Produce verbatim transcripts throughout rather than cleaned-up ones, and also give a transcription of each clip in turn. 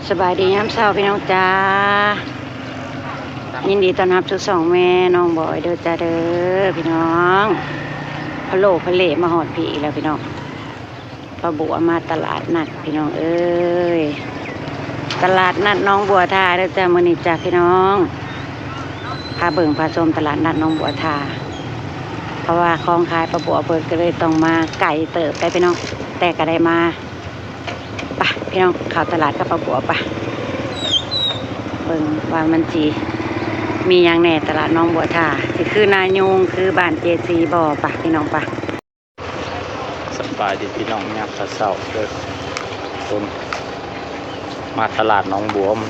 สบายดียามเช้าพี่น้องจ้า ยินดีต้อนรับสู่ช่องแม่น้องบอยเด้อจ้าเด้อพี่น้อง พะโล้พะเล่มาฮอดพี้อีกแล้วพี่น้อง ป้าบัวมาตลาดนัดพี่น้องเอ้ย ตลาดนัดหนองบัวทาเด้อจ้า มื้อนี้จ้าพี่น้อง พาเบิ่งพาชมตลาดนัดหนองบัวทา เพราะว่าของขายป้าบัวเพิ่นก็เลยต้องมาไกลเติบได้พี่น้อง แต่ก็ได้มา ไปพี่น้อง เข้าตลาดกับป้าบัวไป เบิ่งว่ามันสิมีหยังแหน่ตลาดหนองบัวทา สิคือนายูงคือบ้านเจซีบ่ ไปพี่น้องไป สบายดีพี่น้อง ยามเช้าๆเด้อ คนมาตลาดหนองบัว มา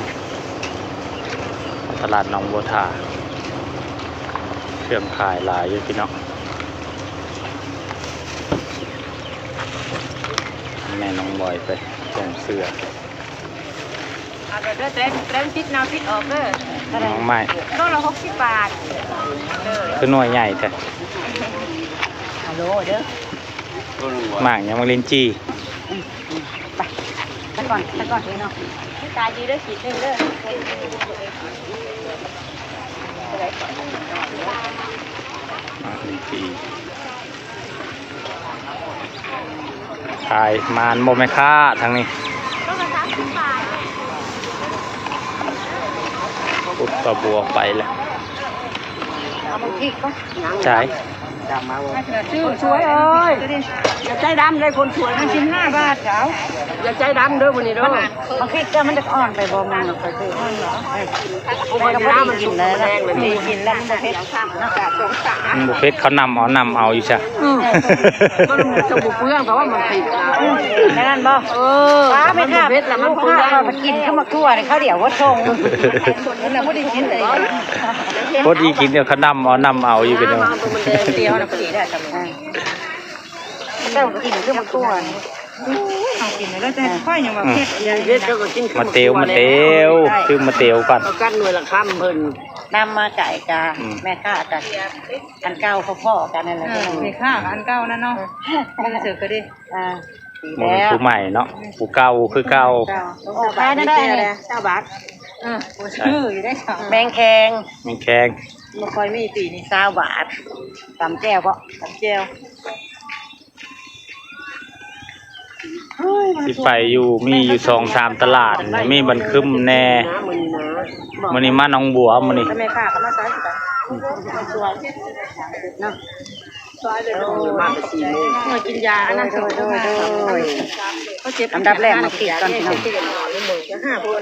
ตลาดหนองบัวทา เครื่องขายหลายอยู่พี่น้อง แม่น้องบอยไปส่งเสื้อ เอาเด้อ เตรียม เตรียมติดหนาวติดออกเด้อ น้องใหม่ โลละหกสิบบาท คือหน่วยใหญ่แท้ ฮัลโหลเด้อ หมากหยัง หมากลิ้นจี่ ไป ไปก่อน ไปก่อนพี่น้อง ตายดีเด้อ ขีดหนึ่งเด้อ หมากลิ้นจี่ ขายหมานบ่แม่ค้าทางนี้ ปุ๊บก็บัวไปแล้ว เอามาพริกก็ ใช่ คนสวยเอ้ย อย่าใจดำเลยคนสวย มันสิบห้าบาทเขา อย่าใจดำเด้อวันนี้เด้อ มาพริกก็มันจะอ่อนไปบ่ มันไปซื้ออ่อนเหรอ เออ มันจะน้ำมันสุกแรงเลย มันกินแล้วมันบ่เผ็ด มันบ่เผ็ด เขานำเอา นำเอาอยู่ซะ อืม มันจะบ่เปลือง แต่ว่ามันเผ็ดนะ อืม นั่นบ่ เออ ป้าไม่ค่ะ มันบ่เผ็ดแล้วมันเปลือง ลูกค้ามากินข้าวหมากถั่วเนี่ย ข้าวเดียวว่าชง นั่นน่ะบ่ได้กินเลย พอดีกินเดี๋ยวเขานำเอา นำเอาอยู่เป็น เดียวนะ พอดีได้ครับ เจ้ากินข้าวหมากถั่ว เอากินแล้วแต่ค่อยยังว่าเผ็ด เผ็ดเขาก็กิน มาเตียว มาเตียว ซื้อมาเตียวก่อน เอากันหน่วยละคำเพิ่น นำมาจ่ายกะ อืม แม่ค้ากัน อันเก่าเขาพอกันนั่นแหละ เออ แม่ค้ากับอันเก่านั่นเนาะ เออ ไม่ได้เจอก็ดี อ่า ดี มัน แล้ว ผู้ใหม่เนาะ ผู้เก่าคือเก่า เก่า โอ้ ขายได้ได้ เจ้าบาท เออ ซื้ออยู่ได้สอง แมงแคง แมงแคง บ่ค่อยมีปีนี้ ซาวบาท ตำแจ่วบ่ ตำแจ่ว สิไปอยู่ มีอยู่สองสามตลาด มีบ้านคึมแน่ มื้อนี้มาหนองบัว มื้อนี้ แม่ค้าก็มาใส่กัน เนาะ มาแต่สี่โมง เออ กินยาอันนั้น โดย โดย โดย เขาเจ็บ อันดับแรกมาพริกก่อนพี่น้อง ห้าคน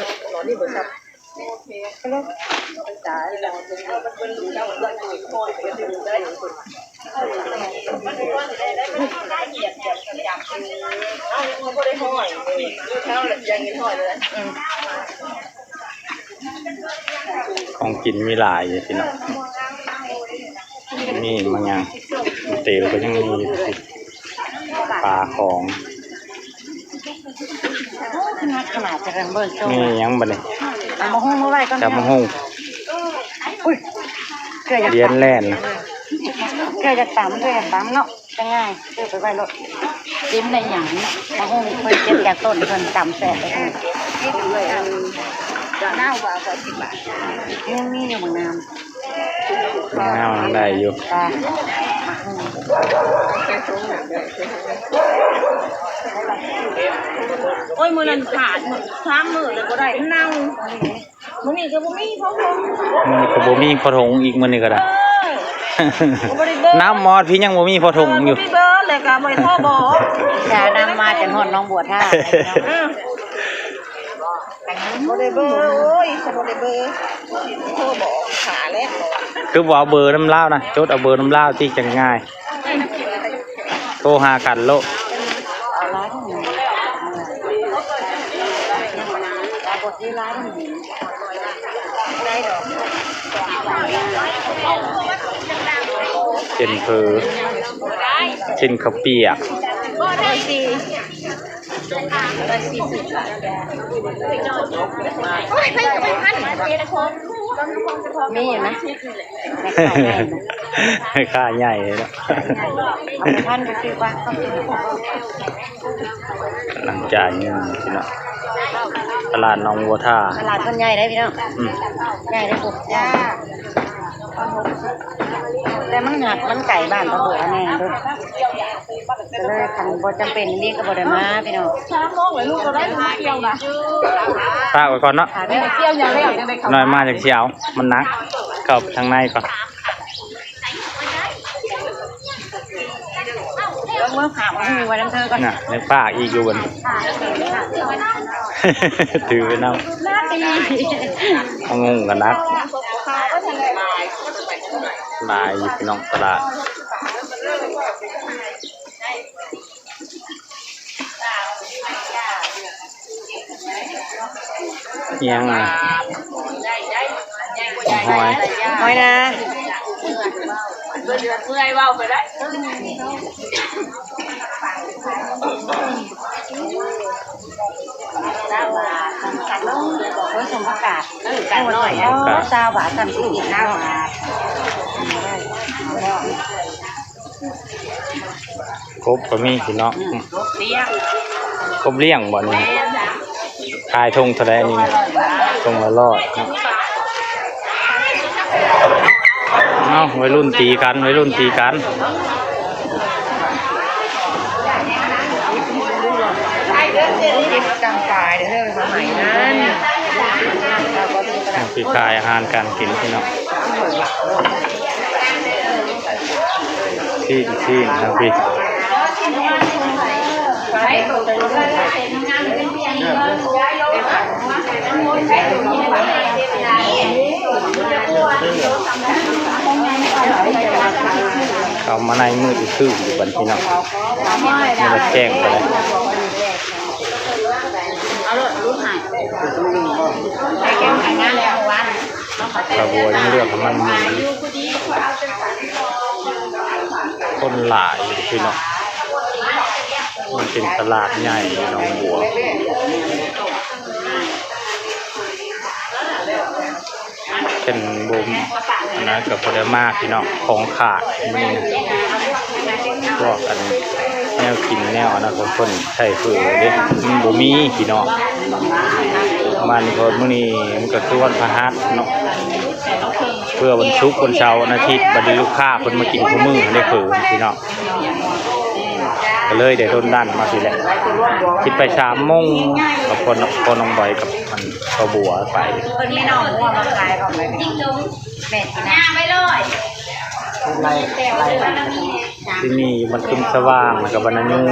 ของกินมีหลายอยู่พี่น้อง มีบางอย่าง เต๋วก็ยังมีอยู่ ปลาของ โอ้ ขนาดขนาดจะเริ่มเบิ่งโซ่ นี่ยังบ่นี่ เอามาหุ้งมาไว้ก่อน จะมาหุ้ง อุ้ย เกลืออยาก เดียนแล่น เกลืออยากตำ เกลืออยากตำเนาะ จะง่าย เกลือไปไว้รถ จิ้มได้หยังเนาะ มาหุ้งเพิ่นเก็บจากต้นเพิ่นตำแซ่บเลยค่ะ นี่เลยอัน เน่าบ่ สามสิบบาท ยังมีอยู่บางน้ำ เน่าได้อยู่ โอ้ย มื้อนั้นขาดมื้อ สามมื้อเลยบ่ได้ เน่า มื้อนี้ก็บ่มีพอทง มื้อนี้ก็บ่มีพอทงอีก มื้อนี้ก็ได้ เออ บ่ได้เบิ่ง น้ำมอดพี่ยังบ่มีพอทงอยู่ เออ บ่มีเบอร์เลยก็บ่ได้โทรบอก จะนำมาจนฮอดหนองบัวท่า เออ บ่ได้เบอร์ โอ้ย บ่ได้เบอร์ โทรบอกหาแล้ว คือบ่เอาเบอร์นำลาวนะ จดเอาเบอร์นำลาวที่จังง่าย โทรหากันโลด เส้นเผอ เส้นข้าวเปียก มีอยู่นะ แม่ค้าใหญ่นะ เอาไปพันไปซื้อปะ กำลังจ่ายเงินพี่น้อง ตลาดหนองบัวท่า ตลาดเพิ่นใหญ่เด้พี่น้อง อืม ใหญ่เด้ปุ๊บจ้า แต่มันหักมันไกลบ้านตะบัวแน่เด้อ ก็เลยคันบ่จำเป็นนี่ก็บ่ได้มาพี่น้อง สามโมงเลยลูกก็ได้มาเที่ยวนะ ฝากไว้ก่อนเนาะ ค่ะ เที่ยวอย่างเดียวยังได้เข้า น้อยมาจากเชียว มันหนัก เข้าไปทางในก่อน เบิ่งเบิ่ง ผ่าหมูไว้นำเธอก่อน น่ะ ยังปากอีกอยู่บน ถือไปนำ หน้าตี เอางงกันนัก หลายอยู่พี่น้องตลาด อิหยังอ่ะ หอย หอยนา เปื่อยเว้าไปได้ โอ้ย สมผักกาด เออ กันหน่อย อ๋อ สมผักกาด ซาวบาท สามสิบเนาะ กบก็มีพี่น้อง อืม กบเลี้ยง กบเลี้ยงบ่นี่ แม่นจ้ะ ขายถุงเท่าใดนี่นะ ถุงละร้อยเนาะ เอ้า วัยรุ่นตีกัน วัยรุ่นตีกัน เก็บกำปลายเด้อ สมัยนั้น ที่ขายอาหารการกินพี่น้อง ที่ ที่ทางพี่ เข้ามาในมืดคืออยู่บัดพี่น้อง มันแจ้งไปแล้ว เอาโลด รูดให้ ไปแก้วไข่งานแล้ววัน ตาบัวยังเลือกน้ำมันหมูอยู่ คนหลายอยู่พี่น้อง มันเป็นตลาดใหญ่หนองบัว เป็นบ่ม อันนั้นก็บ่ได้มากพี่น้อง ของขาดมื้อนี้ พวกอันแนวกินแนวอันนั้นของเพิ่นใส่เฟือเด้ มันบ่มีพี่น้อง มันก็มื้อนี้มันก็คือวันพฤหัสเนาะ เพื่อวันศุกร์วันเสาร์วันอาทิตย์ บัดนี้ลูกค้าเพิ่นมากินทุกมื้อได้เฟือพี่น้อง ก็เลยได้โดนดันมาสิแหละ คิดไปสามโมง กับพ่อน้อง พ่อน้องบอยกับมัน เขาบัวไป เพิ่นมีน้องงัวมาขายของไว้แม่นสินะ ย่างไปเลย ไล่ ไล่ ที่นี่มันขึ้นสว่างแล้วก็บรรณยูง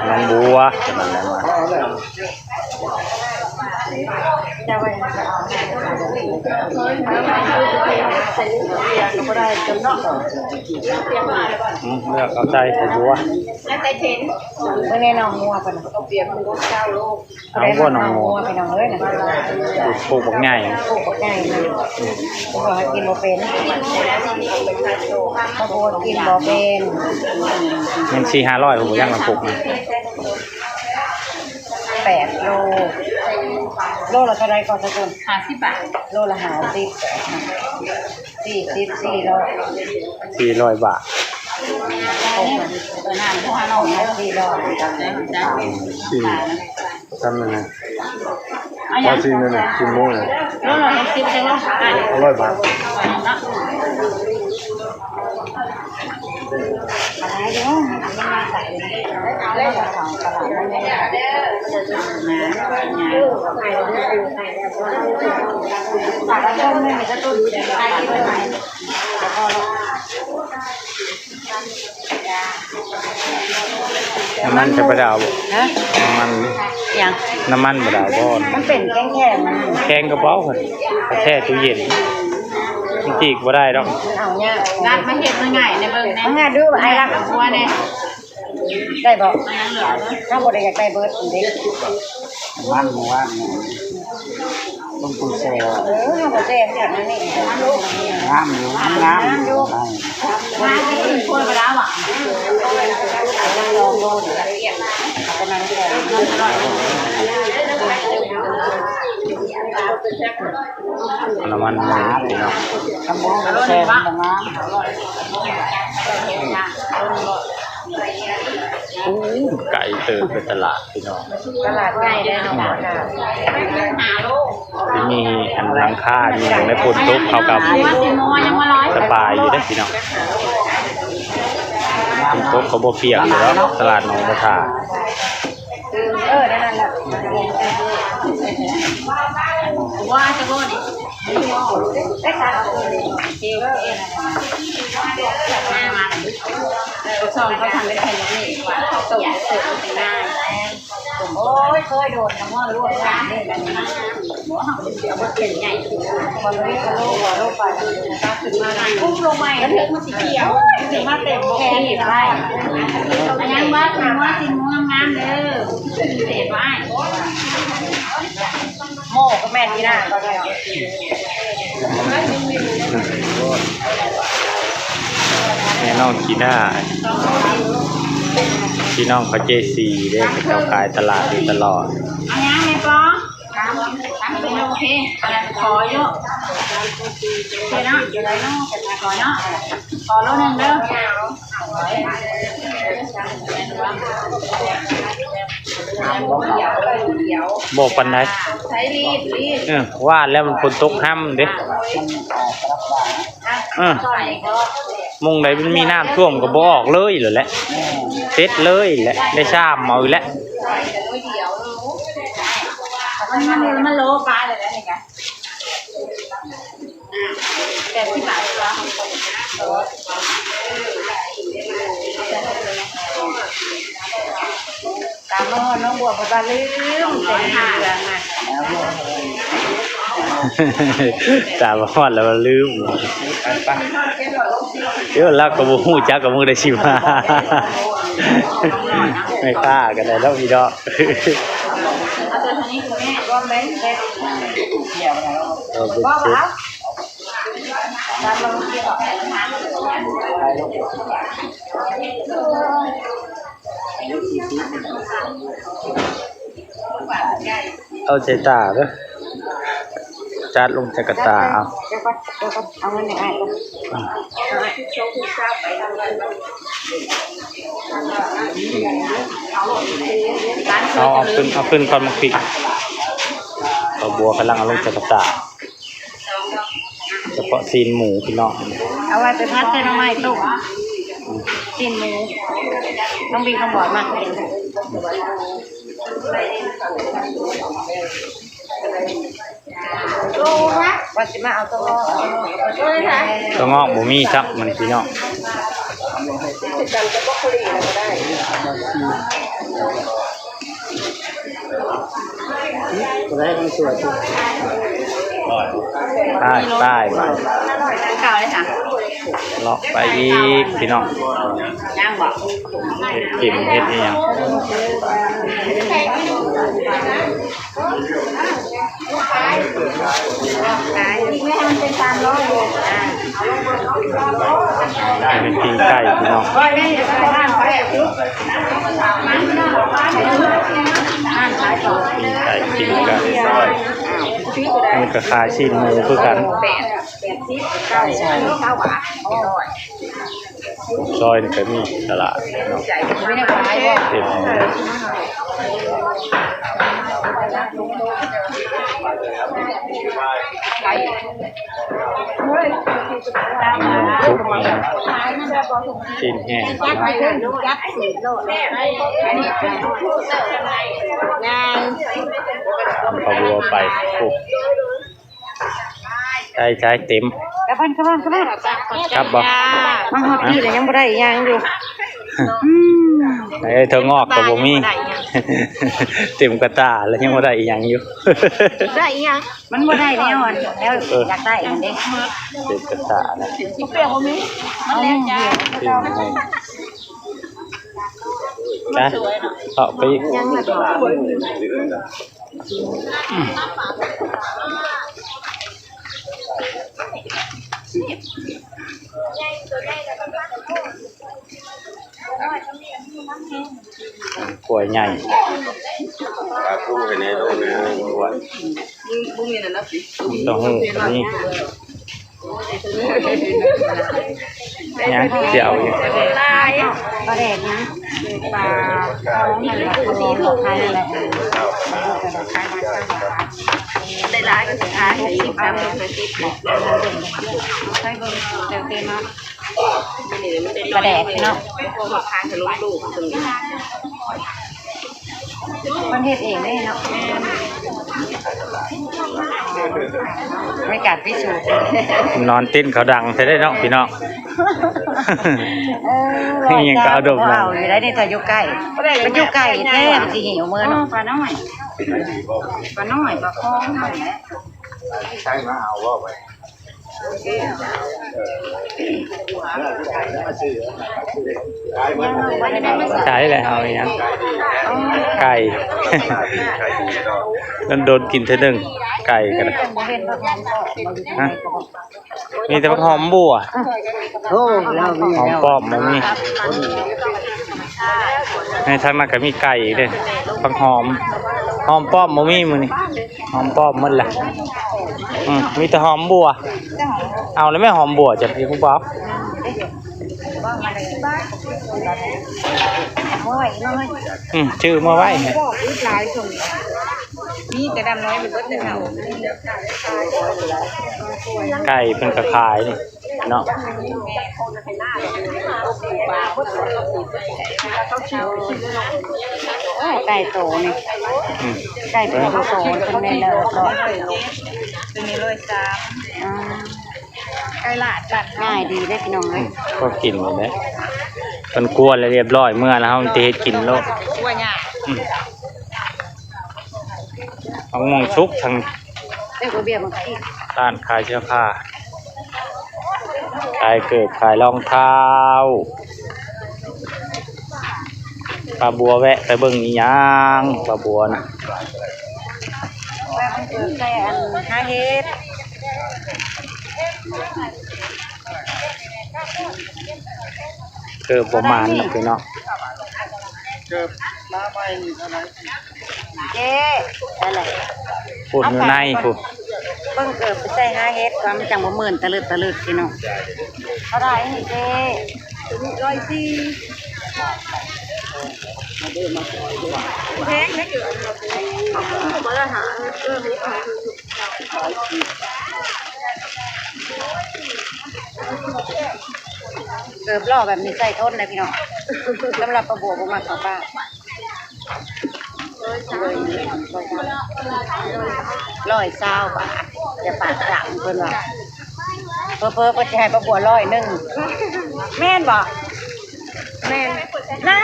น้องบัวนั่นแหละว่า อืม เลือกเอาใจเขาบัว แล้วใส่เข็น เบิ่งแน่น้องงัวเพิ่นน่ะ เอาบ่น้องงัว พี่น้องเอ้ยน่ะ ปลูกบักใหญ่ ปลูกบักใหญ่นะ ปลูกให้กินบ่เป็น ข้าวโพดกินบ่เป็น เงินสี่ห้าร้อยผมบ่ย่างน้ำปลูกนะ แปดโล โลละเท่าใดก่อนซะก่อน ห้าสิบบาท โลละห้าสิบ สี่สิบ สี่ร้อย สี่ร้อยบาท เออ น้ำพวกเราเนี่ย สี่ร้อย สี่ ทำยังไง เอายัง ว่าสี่นั่นน่ะ กินหมูน่ะ โลละหกสิบจังวะ อ่ะ ร้อยบาท เนาะ น้ำมันจะไปดาวบ่ ฮะ น้ำมันนี่ ยัง น้ำมันบ่ดาวบ่ มันเป็นแข็งๆ มัน แข็งกระเป๋าหั่น กระแช่ตู้เย็น มันจีกบ่ได้ดอก มันเอายาก รัดมาเฮ็ดมาง่ายในเบิ่งแน่ มันง่ายดู ไอ้รัก หัวแน่ ได้บ่ มันยังเหลือเด้อ ถ้าบ่ได้อยากได้เบิดเด้ มันหมู่บ้านนี่ ต้องปูแซว เออ เฮาก็แซวแบบนั้นนี่ งามอยู่ งามอยู่ งามอยู่ ช่วยไปแล้วอ่ะ ลองดูเดี๋ยวจะเปลี่ยน เอาน้ำมันหมูพี่น้อง ตำบลแซวงาม ไกลเติบไปตลาดพี่น้อง ตลาดใหญ่เลยเนาะค่ะ ที่มีอันหลังคาอยู่ในฝนตกเขากับสบายอยู่เด้อพี่น้อง ฝนตกเขาบ่เปียกอยู่แล้วตลาดหนองบัวทา เออ นั่นแหละ ว่าจะโบนี่ ไปค่ะ เออ มา เออ ซองเขาทำเป็นแผ่นแบบนี้ ส่งเสิร์ฟเป็นหน้า โอ้ย เคยโดนน้ำมันลวกน้ำนี่กันนะ เดี๋ยวมันเป็นใหญ่ มันไม่ทะลุหัวลงไป พุ่งลงไป แล้วเธอมันสีเขียว ถึงมาเต็มแขนอีกได้ ยังว่าคุณว่าสินงามๆเด้อ เสียไว้ โม่ก็แม่นที่หน้าก็ได้ แม่น้องขี้หน้า พี่น้องเขาเจซีเด้ เขาขายตลาดอยู่ตลอด เอายังไงปอ ตามเป็นโอเค ขอเยอะ โอเคเนาะ เดี๋ยวเนาะ ขอเนาะ ขอโลหนึ่งเด้อ บอกปันได ใช้รีด รีด เออ ว่าแล้วมันฝนตกห้ำเด้ เออ มงใดมันมีน้ำท่วมก็บ่ออกเลยเหรอแหละ เสร็จเลยแหละ ได้ซ้ำเอาอีกแล้ว มัน มัน มันโลปลาเลยนะนี่กะ แปดสิบบาทเหรอ ตามมาฮอดน้องบัว เพิ่นว่าลืมเต็มเรือนน่ะ ตามมาฮอดแล้วว่าลืม เดี๋ยวลาวก็บ่ฮู้จักกับมึงได้สิมา แม่ค้าก็ได้แล้วพี่น้อง เอาตัวนี้คุณแม่ รวมเลย เออ เป็นชุด เอาใส่ตาเด้อ จัดลงใส่กระตาเอา เดี๋ยวก่อน เดี๋ยวก่อน เอาเงินให้อ้ายก่อน เอา เอาขึ้น เอาขึ้นก่อน มาพริก เอาบัวกำลังเอาลงใส่กระตา เฉพาะซีนหมูพี่น้อง เอาไว้ไปผัดใส่หน่อไม้ต้ม ซีนหมู น้องบิงคำบอยมากเลย ว่าสิมาเอาตัวงอก ตัวงอกบ่มีครับมันพี่น้อง ตัวไหนมันสวยสุด ไป ไป ไป เก่าเลยค่ะ เลาะไปอีกพี่น้อง ย่างบอก เฮ็ดกินเฮ็ดอีหยัง ได้เป็นปิ้งไก่พี่น้อง ปิ้งไก่ปิ้งไก่ มันก็ขายซีนหมูคือกัน ซอยนี่ก็มีตลาดเนาะ เต็มเลย ทุกอย่าง ซีนแห้ง เอาบัวไป โอ้ ใช่ใช่เต็ม กลับบ้าน กลับบ้าน กลับบ้าน กลับบ่ มาฮอดนี่แล้วยังบ่ได้อีหยังอยู่ อืม เอ้ย เธองอกก็บ่มี เต็มกระตาแล้วยังบ่ได้อีหยังอยู่ ได้อีหยัง มันบ่ได้แนวอัน แล้ว เออ อยากได้อันเด้ เต็มกระตาแล้ว เปรี้ยวบ่มี มันแล้วจ้า เต็มเลย จ้ะ เข้าไปอีก ยังละบ่ กล้วยใหญ่ ปลาทูให้แน่ โลนึง เต้าหู้ก็มี ยังเจียวอยู่ หลาย ปลาแดกนะ ปลาทองนั่นแหละ ปลาทองขายนั่นแหละ ได้หลายก็สิขาย หกสิบ สามสิบ ห้าสิบ ใช้เบิ่งเดี๋ยวเต็มเนาะ ปลาแดกพี่น้อง ขายขนมลูก เพิ่นเฮ็ดเองเด้เนาะ ในการพิสูจน์ นอนเต้นเขาดังแท้เด้เนาะพี่น้อง เออ อิหยังก็เอาดม เอาอยู่ได้ในแต่อยู่ใกล้ มันอยู่ใกล้แท้ มันสิหิวเมื่อเนาะ ปลาน้อย ปลาน้อย ปลาคองนั่นแหละ ใช่มาเอาว่าไป ขายเลย เอาอย่างนั้น ไก่ นั่นโดนกินเทื่อหนึ่ง ไก่กันนะ ฮะ มีแต่ผักหอมบัว โอ้ แล้วมี หอม แล้ว ป้อมบ่มี ในทางนั้นก็มีไก่อีกเด้ ผักหอม หอมป้อมบ่มีมื้อนี้ หอมป้อมหมดละ อืม มีแต่หอมบัว เอาแล้วแม่หอมบัวจ้ะพี่ผู้บ่าว อืม ชื่อมาไว้ มีแต่ดำน้อยมันเบิดเลยค่ะ ไก่เพิ่นก็ขายนี่เนาะ โอ้ ไก่โตนี่ อืม ไก่เป็นโตโตเป็นแม่นแล้วก็ ตัวนี้เลยจ้า อ่า ไก่ลาดจ้ะ ง่ายดีเด้พี่น้องเอ้ย อืม ก็กินหมดแล้ว มันกวนแล้วเรียบร้อย เมื่อแล้วเฮาจะเฮ็ดกินโลด กวนยาก อืม เอาม่วงสุกทาง เรียกว่าเบียร์บางที ร้านขายเสื้อผ้า ขายเกิบ ขายรองเท้า ป้าบัวแวะไปเบิ่งอีหยัง ป้าบัวนะ แวะมันเกิดแค่อันหาเห็ด เกิบบ่หมานนะพี่น้อง เกิบมาใหม่นี่เท่าไหร่ เจ๊ ได้เลย พูดอยู่ในพูด เบิ่งเกิบไปใส่หาเห็ดก่อน มันจังบ่หมื่นตะลึดตะลึดพี่น้อง เท่าไหร่นี่เจ๊ ร้อยสี่ แพงนะเกิบ บ่ได้หา เออ เกิบหล่อแบบนี้ใส่ทนเลยพี่น้อง สำหรับป้าบัวบ่มักเข้าป่า ร้อยซาวบาท อย่าปากจังเพิ่นว่า เพิ่น เพิ่น เพิ่นสิให้ป้าบัวร้อยหนึ่ง แม่นบ่ แม่น นั่น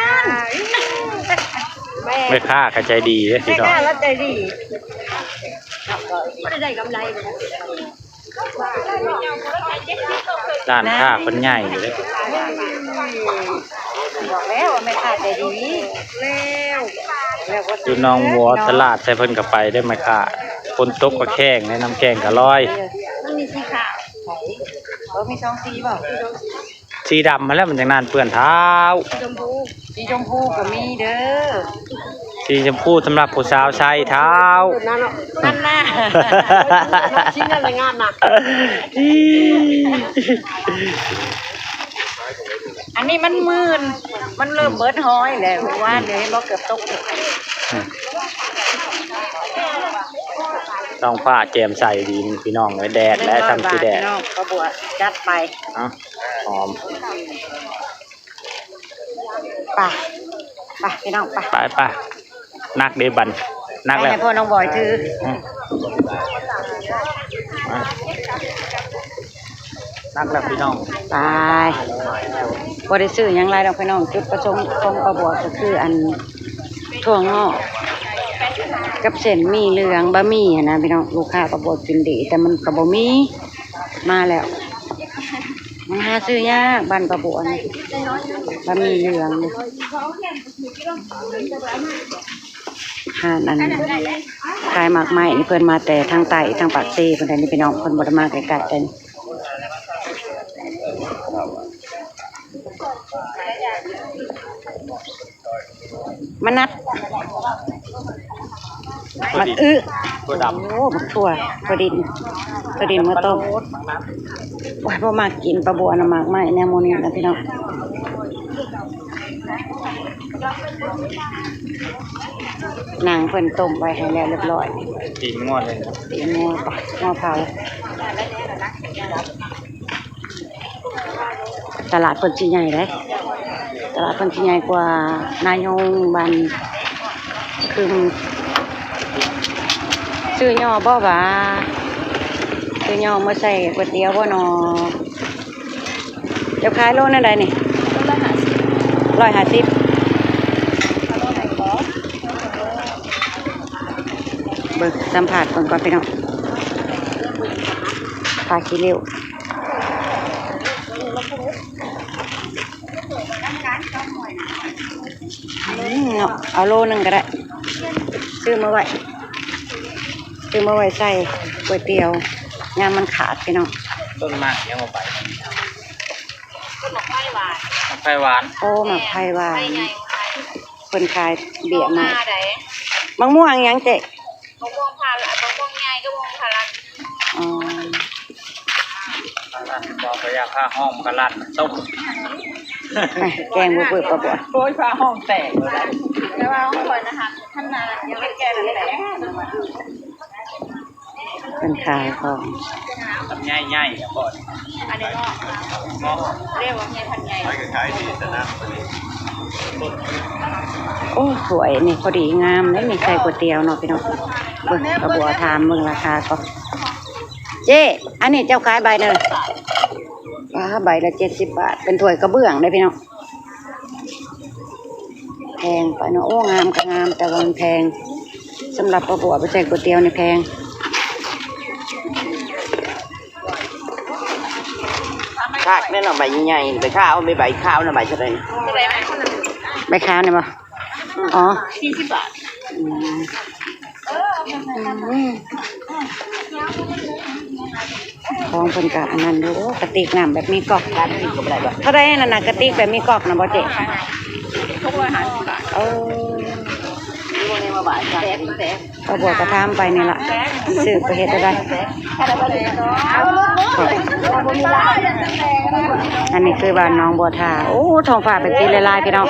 แม่น แม่ค้าก็ใจดีเด้พี่น้อง แม่ค้าก็ใจดี บ่ได้ได้กำไรเลยนะ ร้านค้าเพิ่นใหญ่อยู่เด้ บอกแล้วว่าแม่ค้าใจดี แล้ว แล้วก็ อยู่หนองบัวตลาด แต่เพิ่นก็ไปได้แม่ค้า ฝนตกก็แข้ง ในน้ำแข้งก็ลอย มันมีสีขาว เออ มีสองสีบ่ สีดำมาแล้วมันจังนานเปื้อนเท้า สีชมพู สีชมพูก็มีเด้อ สีชมพูสำหรับผู้สาวใส่เท้า นั่นเนาะ นั่นน่ะ ชิ้นนั้นแหละงามน่ะ อันนี้มันหมื่น มันเริ่มเบิดห้อยแล้ว ว่าเดี๋ยวเห็นบ่เกือบตก ท้องฟ้าแจ่มใสดีพี่น้องเอ้ย แดดและทำสีแดด พี่น้อง ป้าบัวจัดไป เอ้า หอม ไป ไปพี่น้อง ไป ไป ไป นักเด้บัด นักแล้ว ให้พ่อน้องบอยถือ อืม อ่ะ นักแล้วพี่น้อง ไป บ่ได้ซื้อหยังหลายดอกพี่น้อง จุดประสงค์ของป้าบัวก็คืออัน ถั่วงอก กับเส้นหมี่เหลือง บะหมี่หั้นนะพี่น้อง ลูกค้าป้าบัวกินดี แต่มันก็บ่มี มาแล้ว มันหาซื้อยากบ้านป้าบัวนี่ บะหมี่เหลืองนี่ ร้านอันขายหมากไม้นี่เพิ่นมาแต่ทางใต้ ทางปากเซเพิ่นได้นี่พี่น้อง เพิ่นบ่ได้มาไกลๆ แต่นี่ มะนัด หมากอึ ถั่วดำ โอ้ หมากถั่ว ถั่วดิน ถั่วดินมาต้ม โอ้ย บ่มักกิน ป้าบัวนะ หมากไม้แนวหมู่นี้นะพี่น้อง หนังเพิ่นต้มไว้ให้แล้วเรียบร้อย ตีนงัวเลยนะ ตีนงัวปะ งัวเผา ตลาดเพิ่นสิใหญ่เด้ ตลาดเพิ่นสิใหญ่กว่านายงบ้าน คือซื้อย่อบ่หวา ซื้อย่อมาใส่ก๋วยเตี๋ยวบ่หนอ เจ้าขายโลนั่นใดนี่ ร้อยห้าสิบ เบิ่งสัมภาษณ์เพิ่นก่อนพี่น้อง ผ้าขี้ริ้ว อืมเนาะ เอาโลหนึ่งก็ได้ ซื้อมาไว้ ซื้อมาไว้ใส่ก๋วยเตี๋ยว ยามมันขาดพี่น้อง ต้นหมากยังบ่ไป ต้นหมากไผ่หวาน หมากไผ่หวาน โอ้ หมากไผ่หวาน ไผ่ใหญ่ เพิ่นขายเบี้ยไม้ มะม่วงหยังเจ๊ มะม่วงพารา มะม่วงใหญ่กับมะม่วงพารา อ๋อ พาราบอกว่าอยากพาห้องกะลั่นต้ม ไป แกงบ่เปิดปะบ่ โอ้ย พาห้องแตกเลยนะ แต่ว่าห้องคอยนะคะ ท่านมายังไม่แก้เลยแหละ เป็นขายของ ลำไยใหญ่นะบ่อน อันนี้ก็ เงาะ เรียกว่าไงพันใหญ่ ขายก็ขายดีแต่นะ โอ้ ถ้วยนี่พอดีงามเลย นี่ใส่ก๋วยเตี๋ยวเนาะพี่น้อง เบิ่งป้าบัวถามเบิ่งราคาก่อน เจ๊ อันนี้เจ้าขายใบเด้อ ว้า ใบละเจ็ดสิบบาท เป็นถ้วยกระเบื้องเด้อพี่น้อง แพงไปเนาะ โอ้ งามก็งาม แต่ว่ามันแพง สำหรับป้าบัวไปใส่ก๋วยเตี๋ยวนี่แพง คักแน่นอน ใบใหญ่ๆ ใบขาว ไม่ใบขาวนะ ใบเท่าไหร่นะ ใบขาวเนี่ยบ่ อ๋อ สี่สิบบาท อืม อืม ของเพิ่นก็อันนั้นอยู่ โอ้ กระติกน้ำแบบมีก๊อก ร้านนี้ก็บ่ได้บ่ เท่าใดนั่นน่ะ กระติกแบบมีก๊อกน่ะบ่เจ๊ หกร้อยห้าสิบบาท เออ นี่บ่ได้มาบ่ายจ้ะ แซ่บแซ่บ ป้าบัวก็ถามไปนี่ล่ะ ซื้อไปเฮ็ดอะไร อันนี้คือบ้านหนองบัวทา โอ้ ท้องฟ้าเป็นสีลายๆ พี่น้อง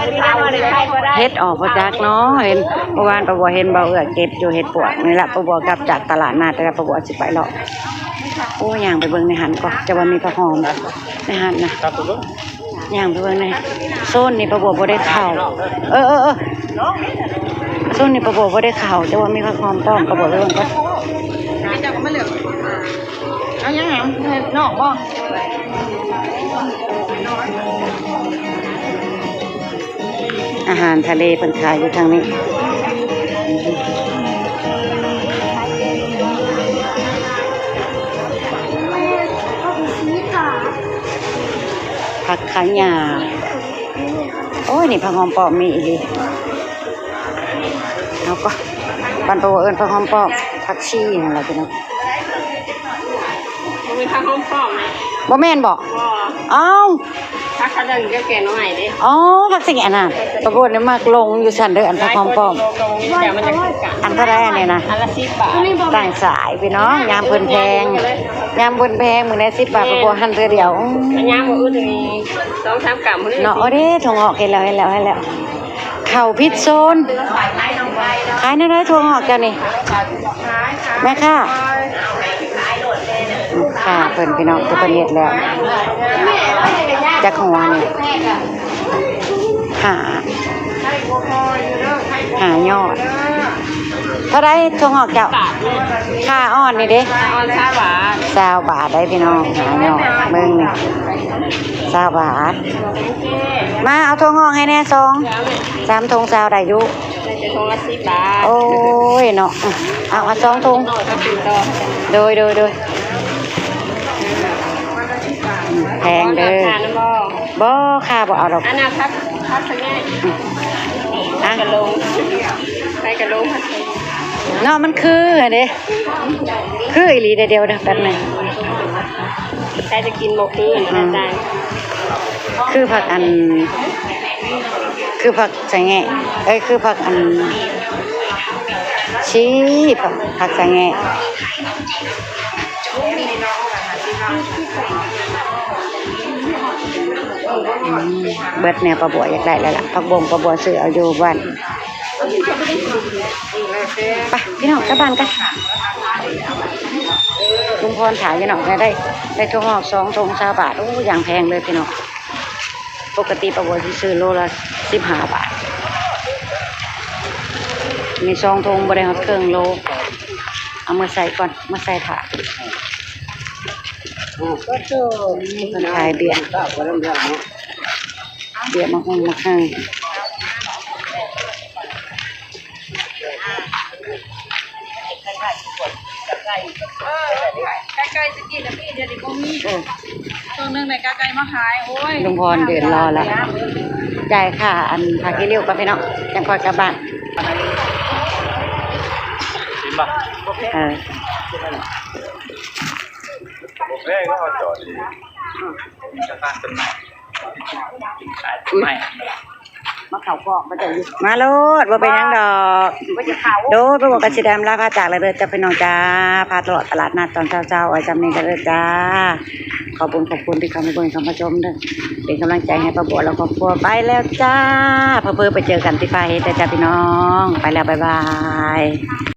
เห็ดออกบ่จักเนาะ เห็นเมื่อวานป้าบัวเห็นบ่าวเอื้อเก็บอยู่ เห็ดปวก นี่ล่ะ ป้าบัวกลับจากตลาดนัดแล้ว ป้าบัวสิไปเลาะ โอ้ ย่างไปเบิ่งในหันก่อน จะว่ามีผักหอมในหันนะ ครับผม ย่างไปเบิ่งในโซนนี่ป้าบัวบ่ได้เข้า เออ เออ เออ โซนนี่ป้าบัวบ่ได้เข้า แต่ว่ามีผักหอมป้อม ป้าบัวไปเบิ่งก่อน เอายังไง นอกบ่ อาหารทะเลเพิ่นขายอยู่ทางนี้ ผักขะหย่า โอ้ย นี่ผักหอมป้อมมีอีหลี เอาก็ บ้านป้าบัวเอิ้นผักหอมป้อม ผักชีนั่นล่ะพี่น้อง บ่มีผักหอมป้อมนะ บ่แม่นบ่ บ่ เอ้า ผักขะเดิงกับแกงหน่อไม้เด้ อ๋อ ผักสะแหงะน่ะ ป้าบัวนี่มักลงอยู่ซั่นเด้อ อันผักหอมป้อม แต่มันจะคือกัน อันเท่าใดอันนี้นะ อันละสิบบาท ต่างสายพี่น้อง ยามเพิ่นแพง ยามเพิ่นแพง มื้อละสิบบาท ป้าบัวหั่นเทื่อเดียว อืม อันยามมื้ออื่นนี่สองสามกรัมมื้อนี้ เนาะ โอ้เด้ ถั่วงอก เห็นแล้ว เห็นแล้ว เห็นแล้ว เข้าผิดโซน ขายแนวใดถั่วงอกเจ้านี่ แม่ค้า ค่ะ เพิ่นพี่น้อง เพิ่นเฮ็ดแล้ว จักหัวนี่ ห้า ห้ายอด เท่าใดถั่วงอกเจ้า ค่ะ อ่อนนี่เด้ อ่อนซาวบาท ซาวบาทได้พี่น้อง ห้ายอด เบิ่งนี่ ซาวบาท มาเอาถั่วงอกให้แน่สอง สามถุงซาวได้อยู่ ได้แต่ถุงละสิบบาท โอ้ยเนาะ เอา เอาสองถุง น้อยก็กินต่อ โดย โดย โดย แพงเด้อ ทานบ่ บ่ค่ะ บ่เอาดอก อันน่ะผัก ผักสะแหงะ อ่ะ กะลง ไปกะลง เนาะ มันคืออันนี้ คืออีหลีเด้อ เดี๋ยวนะ แป๊บหนึ่ง ใครจะกินบ่คือนะ อืม อาจารย์ คือผักอัน คือผักสะแหงะ เอ้ย คือผักอัน ชี ผัก ผักสะแหงะ อืม เบิดแนวป้าบัวอยากได้แล้วล่ะ ผักบงป้าบัวซื้อเอาอยู่บ้าน ไปพี่น้องกลับบ้านกัน ลุงพรขายอยู่เนาะ ได้ ได้ถั่วงอกสองถุงซาวบาท โอ้ อย่างแพงเลยพี่น้อง ปกติป้าบัวสิซื้อโลละสิบห้าบาท มีสองถุงบ่ได้ฮอดครึ่งโล เอามาใส่ก่อน มาใส่ถาด ขายเบียร์ เบียร์มาห้องมาข้าง ไก่ๆ สิกินนะพี่ เดี๋ยวนี้บ่มี เออ ช่วงหนึ่งในไก่ๆ มาขาย โอ้ย ลุงพรยืนรอแล้ว จ่ายค่าอันค่าขี้ริ้วก่อนพี่น้อง ยังค่อยกลับบ้าน กินปะ เออ แรกก็จอดดี ไม่ มาเข่ากล้องมาเจออยู่ มาโลด บ่เป็นหยังดอก บ่จะเข่า โดด บ่บอกกันสิได้อำลาพาจากแล้วเด้อจ้าพี่น้องจ้า พาเลาะตลาดนัดตอนเช้าๆ ไว้จำนี้กันเด้อจ้า ขอบคุณ ขอบคุณที่เข้ามาเบิ่งเข้ามาชมเด้อ เป็นกำลังใจให้ป้าบัวและครอบครัว ไปแล้วจ้า เพื่อๆ ไปเจอกันที่ป่าเฮ็ดเด้อจ้าพี่น้อง ไปแล้ว บ๊ายบาย